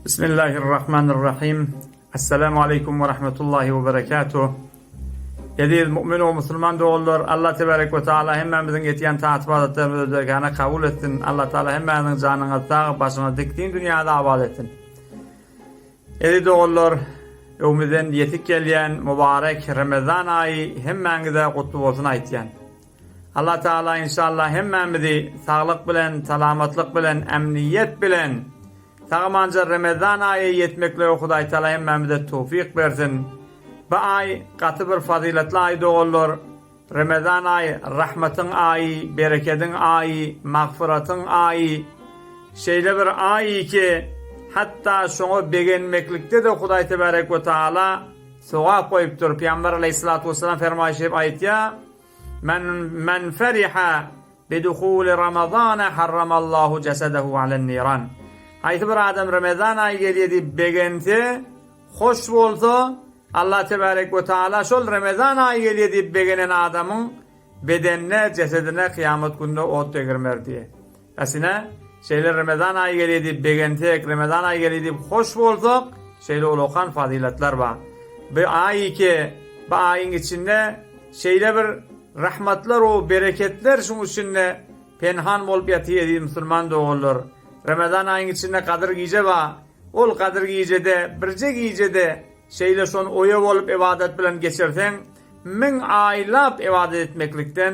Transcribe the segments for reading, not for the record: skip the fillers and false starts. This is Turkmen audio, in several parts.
Bismillahirrahmanirrahim. Esselamu aleýkum we rahmetullahi we berekatuh. Eziz mu'min we musulman doganlar, Allah tebarek we taala hemmämiziň etýän taat-ybadatlarymyzy öz dergähine kabul etsin. Allah taala hemmäňiziň janyňyz sag, başyňyz dik, din dünýäňiz abat etsin. Eziz doganlar, öňümizden ýetip gelýän mübarek Remezan aýy hemmäňize gutly bolsun aýtýan. Allah Taala inşallah hemmämizi saglyk bilen, salamatlyk bilen, ämniýet bilen sag-amanja Remezan aýy ýetmeklige Hudaý Taala hemmämize towfyk bersin. Bu aý gaty bir fazyletli aý doganlar. Remezan aýy rahmatyň aýy, berekediň aýy, magfyratyň aýy. Şeýle bir aý ki, hatda şoňa begenmeklikde-de Hudaý Tebarek we Taala sogap goýupdyr. Pygamber aleýhissalatu wessalam fermaýyş edip aýtýar, Men men feriha biduhuli Ramazana harramallahu jesedehu alen niran. Haýsy bir adam Ramazan aýy gelýär diýip begense, hoş bolsa, Allah tebarek we taala şol Ramazan aýy gelýär diýip begenen adamyň bedenine, jesedine kyýamat günde ot degirmer diýýär. Äsine, şeýle Remezan aýy gelýär diýip begensek, Remezan aýy gelýär diýip hoş bolsak, şeýle ulakan fazyletler bar. Bu aý ki, bu aýyň içinde şeýle bir rahmatlar we bereketler şuň içinde penhan bolup ýatyr eziz musulman doganlar. Remezan aýyň içinde Gadyr gije bar. Ol Gadyr gijede, birje gijede şeýle şony oýa bolup ybadat bilen geçirseň, müň aýlap ybadat etmeklikden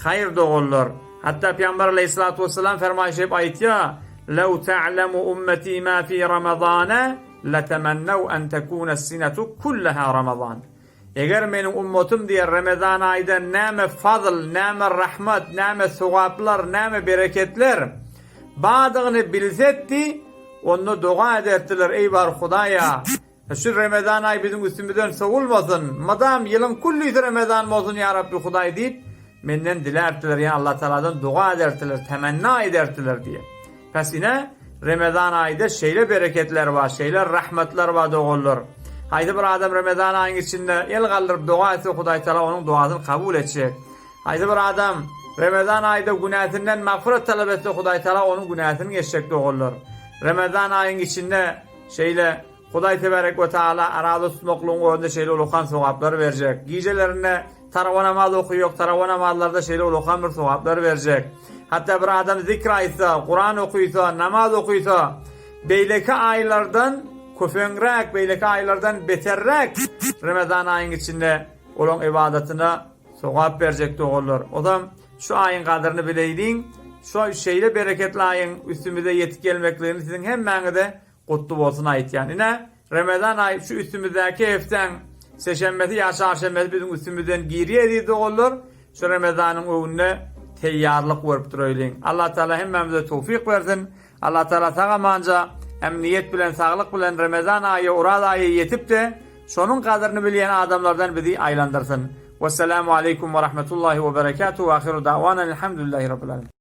Haýyr doganlar! Hatda Pygamber aleýhissalatu wessalam fermaýyş edip aýtýar, Lew ta'lemu ummeti ma fi Ramazana letemennew en tekune s-sinetu kulleha Ramazan. Eger meniň ummatym diýer Ramazan aýda näme fazl, näme rahmat, näme sogaplar, näme bereketler bardygyny bilsetdi, onda doga ederdiler, Eý bar Hudaýa! Şu Remezan aýy biziň üstümizden sowulmasyn, mydam ýylyň küllisi Remezan bolsun ýa Rabbi Hudaý diýip, menden dilärdiler, ýa Allah Tagaladan doga ederdiler, temenna ederdiler diýip. Pes ine, Remezan aýyda şeýle bereketler bar, şeýle rahmetler bar doganlar. Haýsy bir adam Remezan aýyň içinde el galdyryp doga etse Hudaý Tagala onuň dogasyny kabul etjek. Haýsy bir adam Remezan aýyda günäsinden magfyrat talap etse Hudaý Tagala onuň günäsini geçjek doganlar. Remezan aýyň içinde Şeýle, Hudaý tebarek we taala araza tutmaklygyň özünde şeýle ulakan sogaplar berjek. Gijelerinde tarawa namaz okyýok, tarawa namazlarda şeýle ulakan bir sogaplar berjek. Hatda bir adam zikr aýtsa, Kuran okysa, namaz okysa, beýleki aýlardan köpeňräk, beýleki aýlardan beterräk Remezan aýyň içinde olaň ybadatyna sogap berjek doganlar. Ozam şu aýyň gadyryny bileýliň. Şu şeýle bereketli aýyň üstümize ýetip gelmekligini siziň hemmäňize gutly bolsun aýtýan. Ine, Remezan aýy şu üstümizdäki hepdäň seşenbesi ýa çarşenbesi biziň üstümizden girýär eziz doganlar. Şu Remezanyň öňünde teýýarlyk görüp duraýlyň. Allah Taala hemmämize towfyk bersin. Allah Taala sag-amanja, emniýet bilen, saglyk bilen Remezan aýy, Oraz aýy ýetip-de, şonuň gadyryny bilýän adamlardan bizi aýlandyrsyn. Wessalamu aleýkum we rahmetullahi we berekatuh we ahiru da'wana elhamdülillahi rabbil alemin.